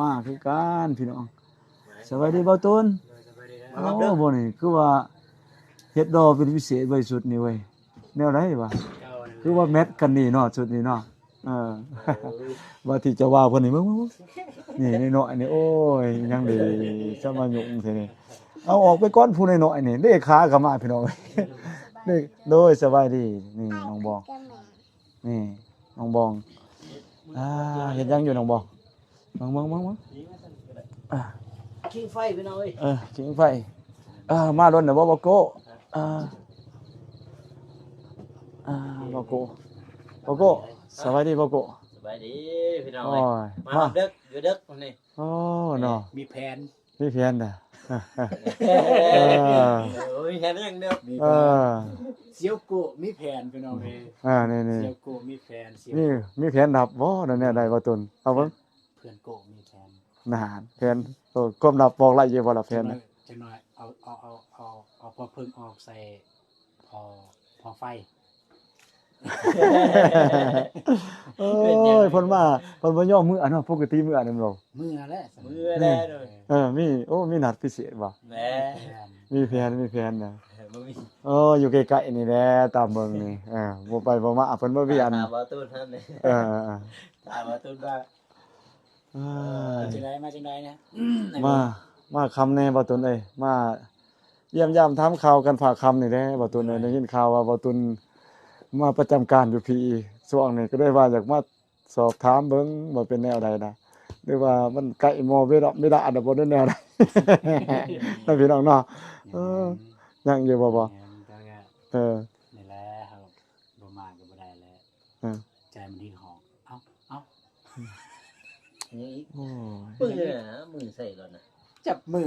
ມາຄືກັນພີ່ນ້ອງ. ສະບາຍດີບ່າວຕຸນ. ໂອ້ ມື້ນີ້ຄືວ່າເຮັດຫຼໍ່ເປັນພິເສດໄວ້ຊຸດນີ້ເວີຍ. ແນວໃດວະ? ຄືວ່າແມັດກັນດີເນາະ ຊຸດນີ້ເນາະ. ເອີ ວ່າທີ່ເຈົ້າວ່າເພິ່ນນີ້ ເບິ່ງໆໆ ນີ້ນ້ອຍໆນີ້ ໂອ້ຍ ຍັງດີ ຊະມາຫຍຸ້ງແທ້ນີ້. ເອົາອອກໄປກ່ອນ ຜູ້ນ້ອຍໆນີ້ ເລຂາກໍມາພີ່ນ້ອງ. ເດ້ ໂດຍ ສະບາຍດີ. ນີ້ນ້ອງບອງ ນີ້ນ້ອງບອງ. ອ່າ ເຮັດຫຍັງຢູ່ນ້ອງບອງ? ເບິ່ງໆໆໆ ອ່າ ຜິງໄຟພີ່ນ້ອງເອີຍ. ເອີ ຜິງໄຟ. ອ່າ ມາດົນແລ້ວບໍ່ ບ່າວໂກ້? ອ່າ ອ່າ ບ່າວໂກ້ ບ່າວໂກ້ ສະບາຍດີບ່າວໂກ້. ສະບາຍດີພີ່ນ້ອງ ໂອ້ຍ ມາ ມາຮອດເດິກ ຢູ່ເດິກມື້ນີ້. ໂອ້ ເນາະ ມີແຜນ ມີແຜນນະ. ເອີ ໂອ້ຍ ມີແຜນຫຍັງເດີ? ມີແຜນ ເອີ ສ່ຽວໂກ້ມີແຜນພີ່ນ້ອງເອີຍ. ອ່າ ນີ້ໆ ສ່ຽວໂກ້ມີແຜນ ສ່ຽວ ມີ ມີແຜນລັບບໍ່? ນັ້ນແນວໃດບ່າວຕຸນ? ເອົາເບິ່ງ ເພື່ອນໂກ້ມີແຜນ ນານ ແຜນ ເອີ ຄວາມລັບບອກໄດ້ຢູ່ບໍ່ລະແຜນນະ? ຈັກໜ່ອຍ ຈັກໜ່ອຍເອົາ ເອົາ ເອົາ ເອົາ ເອົາປອກເຜິ້ງອອກໃສ່ພໍ ພໍໄຟ. ໂອ້ຍ ເພິ່ນມາ ເພິ່ນບໍ່ຍອມເມືອເນາະ. ປົກກະຕິເມືອນຳບໍ່? ເມືອແລ້ວ ເມືອແລ້ວ. ເອີ ມີ ໂອ້ ມີນັດພິເສດບໍ່? ແມ່ນ ມີແຜນ ມີແຜນນະ. ເອີ ບໍ່ມີ ໂອ້ ຢູ່ໃກ້ໆນີ້ແຫຼະ ຕາມເບິ່ງນີ້. ເອີ ບໍ່ໄປບໍ່ມາ ເພິ່ນບໍ່ວຽນ ຖາມບ່າວຕຸນຫັ້ນ. ເອີ ຖາມບ່າວຕຸນວ່າ ອ່າ ມາຈັ່ງໃດ ມາຈັ່ງໃດນະ? ມາ ມາຄ່ຳແດ່ບ່າວຕຸນເອີຍ ມາຢ້ຽມຢາມຖາມຂ່າວກັນພາກຄ່ຳນີ້ແຫຼະບ່າວຕຸນເອີຍ. ໄດ້ຍິນຂ່າວວ່າບ່າວຕຸນມາປະຈຳການຢູ່ພີ້ ຊ່ວງນີ້ກໍເລີຍວ່າຢາກມາສອບຖາມເບິ່ງວ່າເປັນແນວໃດນະ ຫຼືວ່າມັນໃກ້ມໍເວລາ ເວລາອັນໃດບໍ່ ຫຼືແນວໃດ ນະພີ່ນ້ອງເນາະ. ເອີ ຍັງຢູ່ບໍ່? ບໍ່ ເອີ ນີ້ແຫຼະ ເຮົາບໍ່ມາກໍບໍ່ໄດ້ແລ້ວ. ເອີ ໃຈມັນຮີຮອງ ເອົ້າ ເອົ້າ ນີ້ອີກ. ໂອ້ຍ ເມື່ອຍ ມືໃສ່ກ່ອນນະ ຈັບມື